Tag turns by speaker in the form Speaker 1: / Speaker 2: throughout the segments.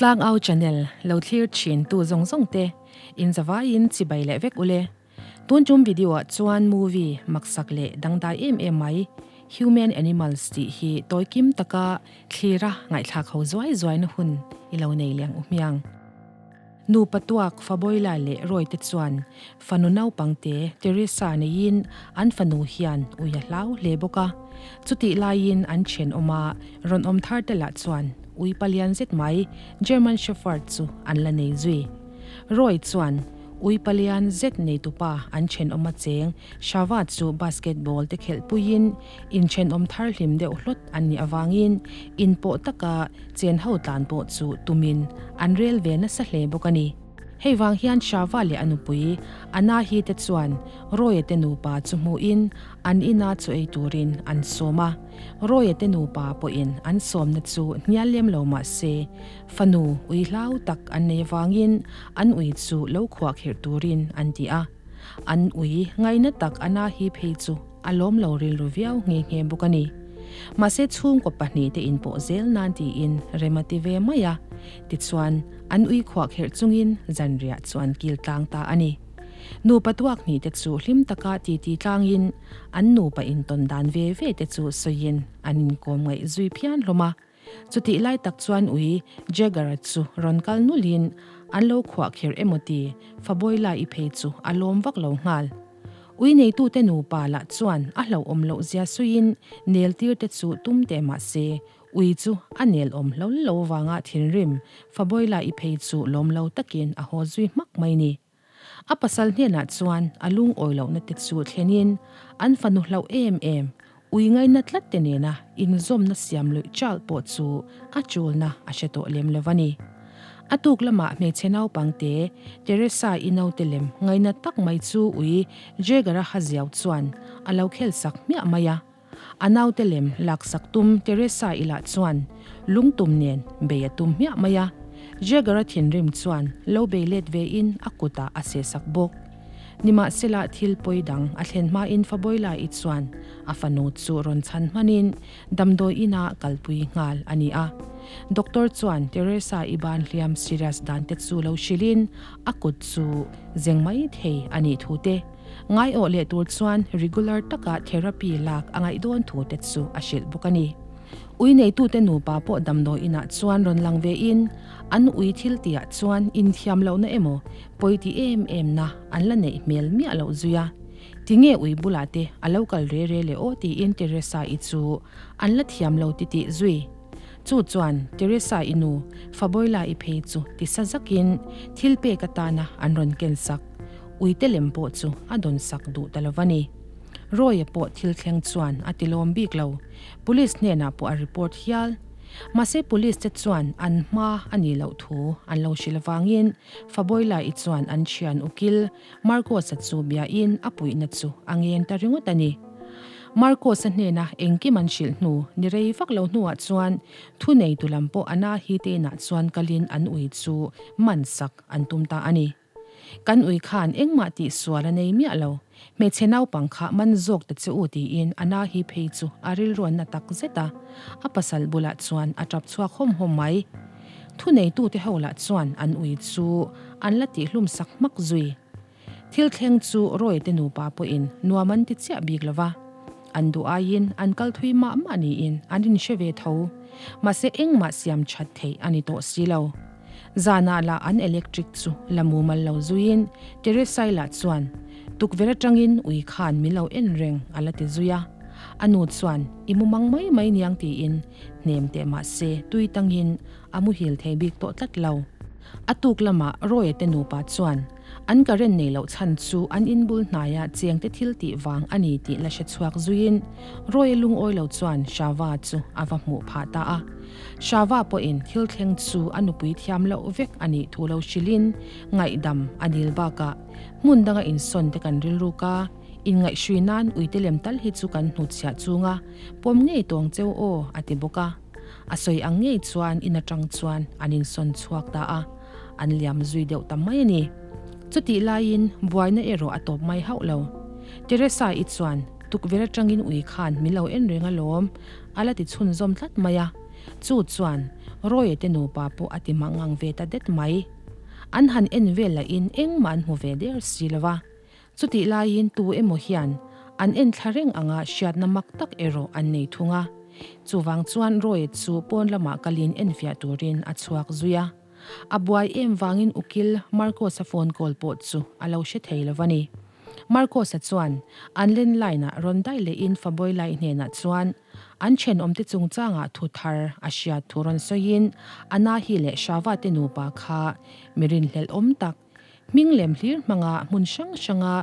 Speaker 1: Tlangau channel lo thlir thin tu zawng zawng te in zavaiin chibai leh vek ule. Tun tum video ah chuan movie maksak leh dangdai em em mai Human Animals tih hi tawi kim taka thlira ngaihthlak ho zuai zuai na hun i lo nei leng u hmiang. Nupa tuak Faboila leh Roy te chuan fanu naupangte Teresa neiin an fanu hian ui a hlau hle bawk a. Chutih laiin an thenawma rawn awm thar te lah chuan ui palian zet mai German Shepherd chu an la nei zui. Roy chuan ui palian zet neitupa an thenawma cheng Shava chu basketball te khelh puiin inthenawm thar hlim deuh hlawt an nih avangin inpawh taka chen ho tlan pawh chu tumin an rel ve nasa hle bawk a ni. Hei vang hian Shava leh a nupui Anahi te chuan Roya te nupa chu hmuhin an ina chu ei turin an sawm a. Roya te nupa pawhin an sawmna chu hnial lem lo mah se fanu ui hlau tak an nei avangin an ui chu lo khuahkhirh turin an ti a. An ui ngaina tak Anahi phei chu a lawm lo rilru viau nghe nghe bawk a ni. Mahse chhungkaw pahnihte inpawh zel nan tiin rem a ti ve mai a, tichuan an ui khuah kherh chungin zanriah chu an kil tlang ta a ni. Nupa tuak hnihte chu hlim taka titi tlangin an nupa intawn dan ve ve te chu sawiin an inkawm ngaih zui phian hlawm a. Chutih lai tak chuan ui Jagger-a chu rawn kal nulhin an lo khuah kher emaw ti Faboila i phei chu a lawm vak lo nghal. Ui neitute nupa lah chuan a hlauhawm loh zia suiin nel tir te chu tum teh mah se ui chu a nel awm hlo lo vanga thinrim Faboila i phei chu lawm lo takin a haw zui hmak mai ni. A pasal hnenah chuan a lungawi lohna te chu thlenin an fanu hlauh em em, ui ngaina tlat te nena inzawmna siam luih chal pawh chu a chulna a hre tawh lem lo a ni. A tuk lamah hmeichhe naupangte Teresa-i naute lem ngaina tak mai chu ui Jagger-a haziau chuan a lo khel sak hmiah mai a. A naute lem laksak tum Teresa-i lah chuan lungtum nen bei a tum hmiah mai a, Jagger-a thinrim chuan lo bei let vein a kutah a sehsak bawk. Nimahsela thil pawi dang a thlen hmain Faboila-i chuan a fanu chu rawn chhan hmanin damdawi inah kalpui nghal a ni a. Doctor chuan Teresa-i ban hliam serious dan te chu lo hrilhin a kut chu zeng mai thei a nih thu te, Ngaiawh leh tur chuan regular taka therapy lak a ngaih dawn thu te chu a hrilh bawk a ni. Ui neitute nupa pawh damdawi inah chuan rawn lang ve in, an ui thil tihah chuan inthiam lohna emaw pawi ti em em na an la neih hmel miah loh zui a. Tinge ui bulah te a lo kal re re leh aw tiin Teresa-i chu an la thiam lo ti tih zui. Chu chuan Teresa-i nu Faboila-i phei chu ti sa zakin thil pek atana an rawn ken sak. Uite lem pawh chu a dawn sak duh ta lo va ni. Roy-a pawh thil thleng chuan a ti lawm bik lo. Police hnenah pawh a report hial. Mahse police te chuan an hma a nih loh thu an lo hrilh avangin Faboila-i chuan an thian ukil Marcos-a chu biain a puihna chu a ngen ta ringawt a ni. Marcos-a hnena engkim an hrilh hnu ni rei vak lo hnuah chuan thuneitu lam pawh Anahi te inah chuan kalin an ui chu man sak an tum ta a ni. Kan ui khan engmah tih sual a nei miah lo, hmeichhe naupang kha man zawk ta che u tiin a na hi phei chu a rilruan na tak zet a, a pasal bulah chuan a tap chhuak hawm hawm mai. Thuneitute ho lah chuan an ui chu an la tihhlum sak hmak zui. Thil thleng chu Roy te nupa pawhin nuam an ti chiah bik lo va, an duh aiin an kal thui mah mah niin an inhre ve tho. Mahse engmah siam that theih a ni tawh si lo. Zanah lah an electric chu la mumal lo zuiin Teresai lah chuan tukverh atangin ui khan min lo en reng a la ti zui a. A nu chuan i mu mang mai mai niang tiin hnem teh mah se tui tangin a muhil thei bik tawh tlat lo. A tuk lamah Roy-a te nupa chuan An current nei loh chhan chu an inbul hnaia chengte thil tih vang a ni tih la hre chhuak zuiin Roy-a lungawi lo chuan Shava chu a va hmuh phah ta a. Shava pawhin thil thleng chu a nupui thiam loh vek a nih thu lo hrilhin ngaihdam a dil bakah hmun danga insawn te kan rilruk a, inngaihhrui nan uite lem tal hi chu kan hnutchhiah chunga pawm ngei tawng cheu aw a ti bawk a. A sawi ang ngei chuan in atang chuan an insawn chhuak ta a, an liam zui deuh ta mai a ni. Chutih laiin buaina erawh a tawp mai hauh lo. Teresa-i chuan tukverh atangin ui khan min lo en reng alawm, a la ti chhunzawm tlat mai a. Chu chuan Roy-a te nupa pawh a ti mangang ve ta det mai. An han en vel lahin engmah an hmu ve der si lo va. Chutih laiin tu emaw hian an en thla reng anga hriatna mak tak erawh an nei thung a. Chuvang chuan Roy-a chu pawn lamah kalin enfiah turin a chhuak zui a. A buai em vangin ukil Marcos-a phone call pawh chu a lo hre thei lo va ni. Marcos-a chuan an landline-ah rawn daih lehin Faboilai hnenah chuan an thenawmte chungchangah thu thar a hriat thu rawn sawiin Anahi leh Shava te nupa kha mi rinhlelh awm tak hming lem hlir hmanga hmun hrang hranga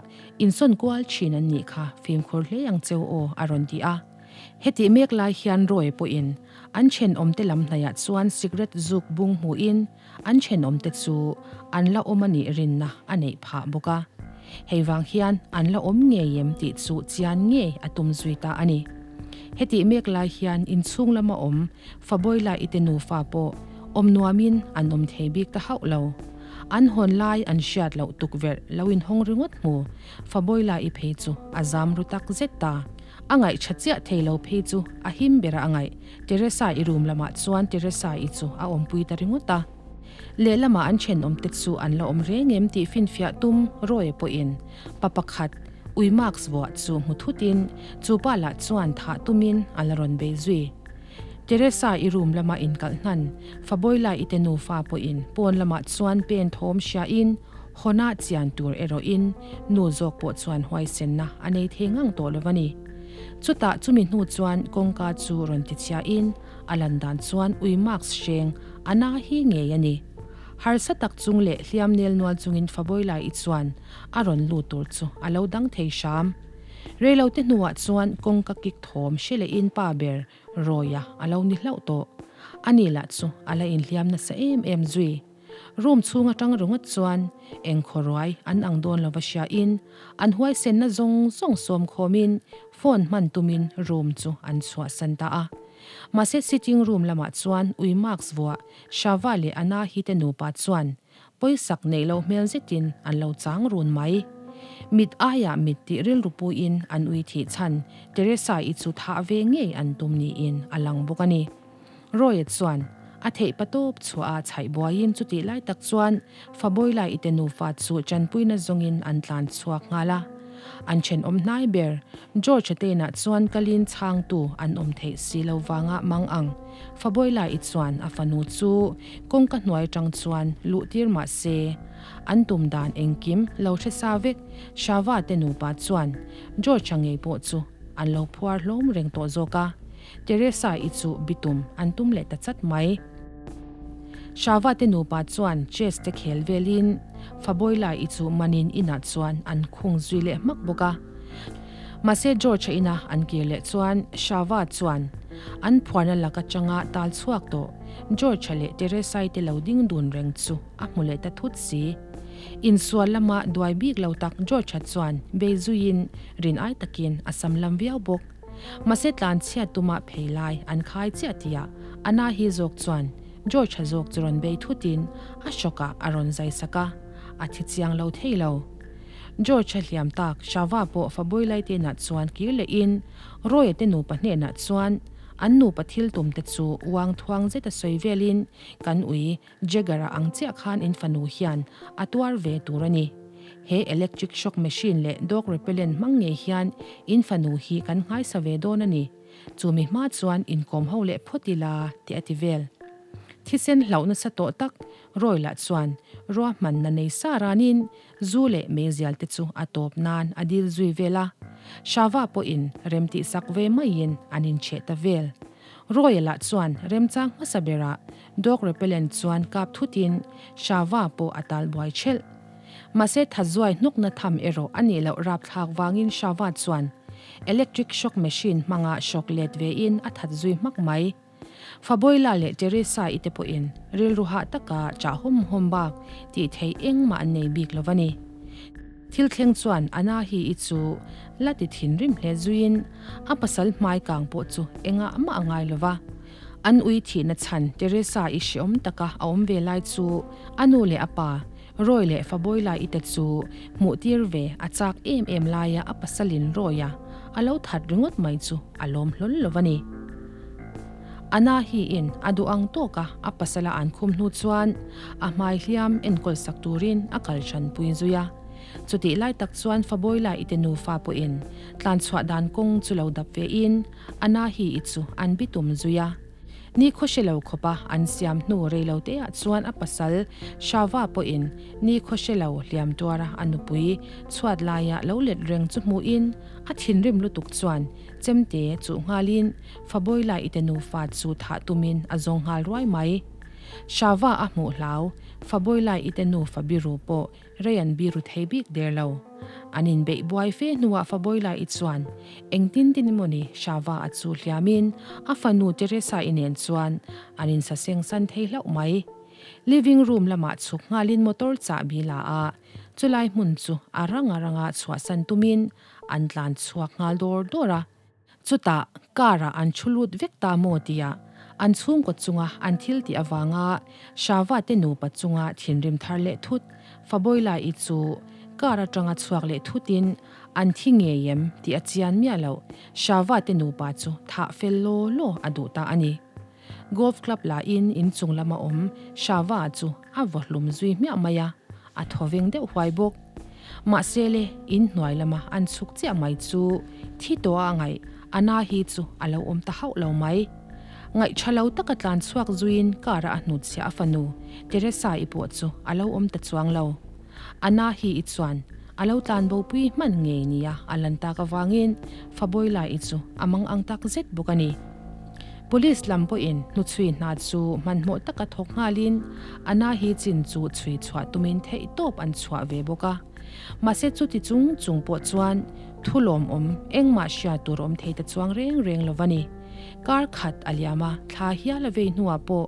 Speaker 1: insawn kual thin an nih kha fimkhur hle ang cheu aw a rawn ti a. Hetih mek lai hian Roy pawhin an thenawmte lam hnaihah chuan sikret zuk bung hmuhin An thenawmte chu an la awm a nih rinna a neih phah bawk a, hei vang hian an la awm ngei em tih chu chian ngei a tum zui ta a ni. Hetih mek lai hian inchhung lama awm Faboila i te nufa pawh awm nuamin an awm thei bik ta hauh lo. An hawn lai an hriat loh tukverh lo inhawng ringawt hmu Faboila i phei chu a zam ru tak zet ta. A ngaih tha chiah thei lo phei chu a him bera a ngaih. Teresa i room lamah chuan Teresa i chu a awmpui ta ringawt a. Lehlamah an thenawmte chu an la awm reng em tih finfiah tum Roy pawhin pa pakhat ui mask vuah chu hmu thutin chu pa lah chuan thah tumin a la rawn bei zui. Teresa i room lama inkalh hnan Faboila i te nufa pawhin pawn lamah chuan pen thawm hriain hawnah chian tur erawhin nu zawk pawh chuan huaisenna a nei thei ngang tawh lo a ni. Chutah chumi hnu chuan kawngka chu rawn tichhiain a lan dan chuan ui mask hreng a na hi ngei a ni. Harsa tak chung leh hliam nel nual chungin Faboila i chuan a rawn lut tur chu a lo dang thei hram. Reilote hnuah chuan kawngka kik thawm hre lehin pa ber Rawia a lo ni hlauh tawh. Ani lah chu a la inhliam nasa em em zui. Room chhung atang ringawt chuan eng khawruai an ang dawn lova hriain an huaisenna zawng zawng sawm khawmin phone hman tumin room chu an chhuahsan ta a. Mahse sitting room lamah chuan ui mask vuah Shava leh Anahi te nupa chuan Pawisak neih loh hmel zetin an lo chang run mai. Mit aiah mit tih rilru puiin an ui thih chhan Teresa-i chu thah ve ngei an tum niin a lang bawk a ni. Roy-a chuan a theih patawp chhuah a chhaih buaiin chutih lai tak chuan Faboila-i te nufa chu tanpuina zawngin an tlan chhuak nghal a. An thenawm hnai ber George-a teinah chuan kalin chhangtu an awm theih si lo vanga mang ang. Faboila-i chuan a fanu chu kawngka hnuai atang chuan luh tir mah se, an tum dan engkim lo hre sa vek Shava te nupa chuan George-a ngei pawh chu an lo phuar hlawm reng tawh zawk a, Teresa-i chu bitum an tum leh ta chat mai. Shava te nupa chuan chess te khel velin Faboila-i chu manin inah chuan an khung zui leh hmak bawk a. Mahse George-a ina an kir leh chuan Shava chuan an phuarna lak atanga tal chhuak tawh George-a leh Teresa-i te lo ding dun reng chu a hmu leh ta thut si. Insual lama duai bik lo tak George-a chuan bei zuiin rin ai takin a sam lam viau bawk. Mahse tlan chhiat tuma phei lai an khai chiah tihah Anahi zawk chuan George-a zawk chu rawn bei thutin a hrawkah a rawn zai sak a, a thi chiang lo thei lo. George-a hliam tak Shava pawh Faboilai te inah chuan kir lehin Roy-a te nupa hnenah chuan an nupa thil tum te chu uang thuang zeta sawi velin kan ui Jagger-a ang chiah khan in fanu hian a tuar ve tur a ni. He electric shock machine leh dog repellent hmang ngei hian in fanu hi kan nghaisa ve dawn a ni. Chu mi hma chuan inkawm ho leh phawt ila tih a ti vel. Thisen hlauh nasa tawh tak Roy lah chuan ruahmanna nei sa ranin zu leh meizial te chu a tawp nan a dil zui vel a. Shava pawhin rem tihsak ve maiin an inchheh ta vel. Roy-a lah chuan remchang hmasa berah dog repellent chuan kap thutin Shava pawh a tal buai thelh. Mahse thazuai hnawkna tham erawh a nih loh rapthlak vangin Shava chuan electric shock machine hmanga shock let vein a that zui hmak mai. Faboila leh Teresa-i te pawhin rilru hah taka chah hawm hawm bak tih theih engmah an nei bik lo va ni. Thil thleng chuan Anahi-i chu la ti thinrim hle zuiin a pasal hmai kang pawh chu engah mah a ngai lo va. An ui thihna chhan Teresa-i hreawm taka a awm ve lai chu a nu leh a pa Roy leh Faboila-i te chu hmuh tir ve a chak em em laia a pasalin Roy-a a lo that ringawt mai chu a lawm hlawl lo va ni. Anahi-in a duh ang tawka a pasala an khum hnu chuan a hmai hliam enkawl sak turin a kal hranpui zui a. Chutih lai tak chuan Faboila i te nufa pawhin tlanchhuah dan kawng chu lo dap vein Anahi-i chu an bitum zui a. Ni khawhre lo khawpa an siam hnu rei lo teah chuan a pasal Shava pawhin ni khawhre lo hliam tuara a nupui chhuat laia lo let reng chu hmuhin a thinrim lutuk chuan chemte chuh nghalin Faboila i te nufa chu thah tumin a zawng nghal ruai mai. Shava a hmuh hlau, Faboila i te nufa biru pawh Rei an biru thei bik der lo. An inbeih buai fe hnuah Faboila-i chuan engtin tin emawni Shava a chu hliamin a fanu Teresa-i nen chuan an insaseng san thei hlauh mai. Living room lamah chhuk nghalin motor chahbi la a, chulai hmun chu a rang a ranga chhuahsan tumin an tlan chhuak nghal dawr dawr a. Chutah car-ah an thu lut vek ta maw tia an chhungkaw chunga an thil tih avanga Shava te nupa chunga thinrim thar leh thut Faboila-i chu car atanga chhuak leh thutin an thi ngei em tih a chian miah loh Shava te nupa chu thah fel law law a duh ta a ni. Golf club lahin inchung lama awm Shava chu a vaw hlum zui hmiah mai a, a thaw veng deuh huai bawk. Mahse le, in hnuai lama an chhuk chiah mai chu thi tawh a ngaih a na hi chu a lo awm ta hauh lo mai. Ngaih tha lo taka tlan chhuak zuiin car a a hnutchhiah a fanu Teresa-i pawh chu a lo awm ta chuang lo. A na hi i chuan a lo tlan bopui hman ngei nia a lan tak avangin Faboila-i chu a mang ang tak zet bawk a ni. Police lam pawhin hnuchhui hna chu hmanhmawh taka thawk nghalin a na hi chin chu chhui chhuah tumin theihtawp an chhuah ve bawk a. Mahse chuti chung chung pawh chuan thu lawmawm engmah hria tur awm thei ta chuang reng reng lo va ni. Kar khat a liam a, thla hial a vei hnuah pawh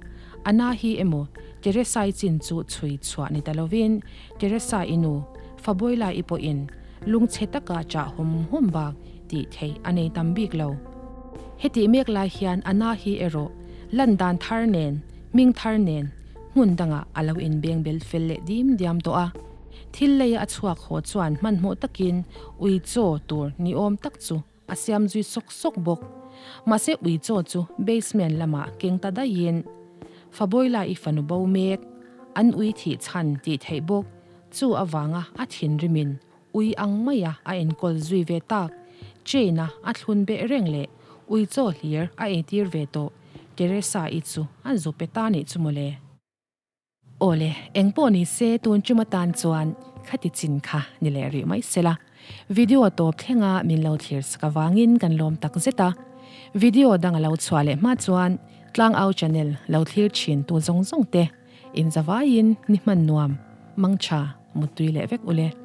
Speaker 1: a na hi emaw Teresa-i chin chu chhui chhuah ni ta lovin Teresa-i nu Faboila-i pawhin lungchhe taka chah hawm hawm bak tih theih a nei tam bik lo. Hetih mek lai hian a na hi erawh lan dan thar nen, hming thar nen hmun dangah a lo inbeng bel fel leh dim diam tawh a. Thil leia a chhuak haw chuan hmanhmawh takin ui chaw tur ni awm tak chu a siam zui sawk sawk bawk. Mahse ui chaw chu basement lamah keng ta daihin Faboila i fanu bo mek, an ui thih chhan tih theih bawk chu avanga a thinrimin Ui ang maia a enkawl zui ve tak, chain-a a thlun beh reng leh ui chaw hlir a eitir ve tawh Teresa-i chu a zu pe ta nih chu mawle. Awle, eng pawh ni se tun tum atan chuan khati chin kha ni leh rih mai sela. Video tawp thlenga min lo thlir sak avangin kan lawm tak zet a. Video dang a lo chhuah leh hma chuan Tlangau channel lo thlir thin tu zawng zawng te inzavaiin ni hman nuam, mangtha, muttui leh vek ule.